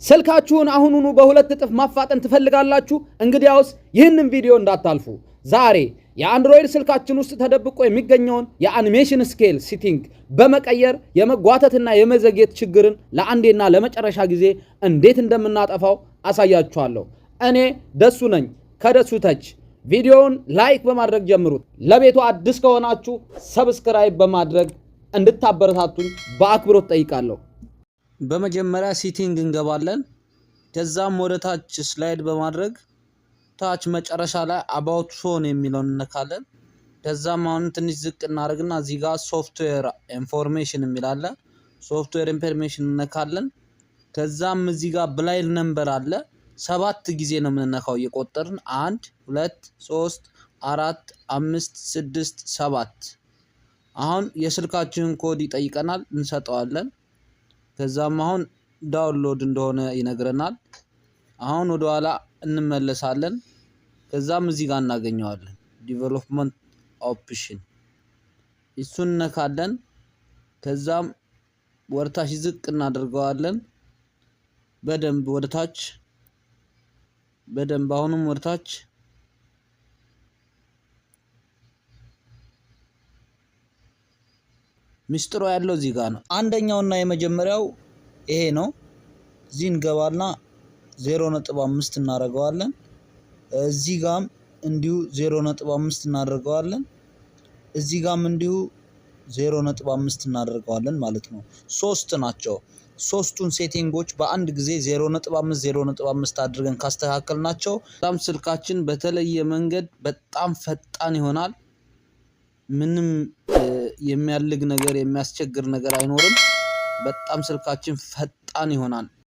ስልካችሁን አሁኑኑ በ2 እጥፍ ማፋጠን ትፈልጋላችሁ? እንግዲያውስ ይህንን ቪዲዮ እንዳታልፉ። ዛሬ የአንድሮይድ ስልካችን ውስጥ ተደብቆ የሚገኘውን የ animation scale setting በመቀየር የመጓተትና የመዘግየት ችግርን ለአንዴና ለመጨረሻ ጊዜ እንዴት እንደምናጠፋው አሳያችኋለሁ። እኔ ደሱ ነኝ ከደሱ ተች። ቪዲዮውን like በማድረግ ጀምሩት። ለቤቱ አዲስ ከሆናችሁ subscribe በማድረግ እንድታበረታቱኝ በአክብሮት ጠይቃለሁ። በመጀመሪያ setting እንገባለን። ከዛም ወደ ታች slide በማድረግ ታች መጨረሻ ላይ about phone የሚለውን እንነካለን። ከዛም አሁን ትንሽ ዝቅ እናደርግና እዚህ ጋር software information የሚል አለ። Software information እንነካለን። ከዛም እዚህ ጋር build number አለ። ሰባት ጊዜ ነው የምንነካው እየቆጠርን፣ አንድ፣ ሁለት፣ ሶስት፣ አራት፣ አምስት፣ ስድስት፣ ሰባት። አሁን የስልካችንን ኮድ ይጠይቀናል፣ እንሰጠዋለን። ከዛም አሁን download እንደሆነ ይነግረናል። አሁን ወደኋላ እንመለሳለን። ከዛም እዚህ ጋር እናገኘዋለን፣ development option፣ እሱን እነካለን። ከዛም ወደታች ዝቅ እናደርገዋለን። በደንብ ወደታች፣ በደንብ አሁንም ወደታች። ሚስጥሩ ያለው እዚህ ጋር ነው። አንደኛውና የመጀመሪያው ይሄ ነው። እዚህ እንገባና 0.5 እናደርገዋለን። እዚህ ጋም እንዲሁ 0.5 እናደርገዋለን። እዚህ ጋም እንዲሁ 0.5 እናደርገዋለን ማለት ነው። ሶስት ናቸው። ሶስቱን setting ኦች በአንድ ጊዜ 0.5፣ 0.5 አድርገን ካስተካከልናቸው በጣም ስልካችን በተለየ መንገድ በጣም ፈጣን ይሆናል። ምንም የሚያልግ ነገር፣ የሚያስቸግር ነገር አይኖርም። በጣም ስልካችን ፈጣን ይሆናል።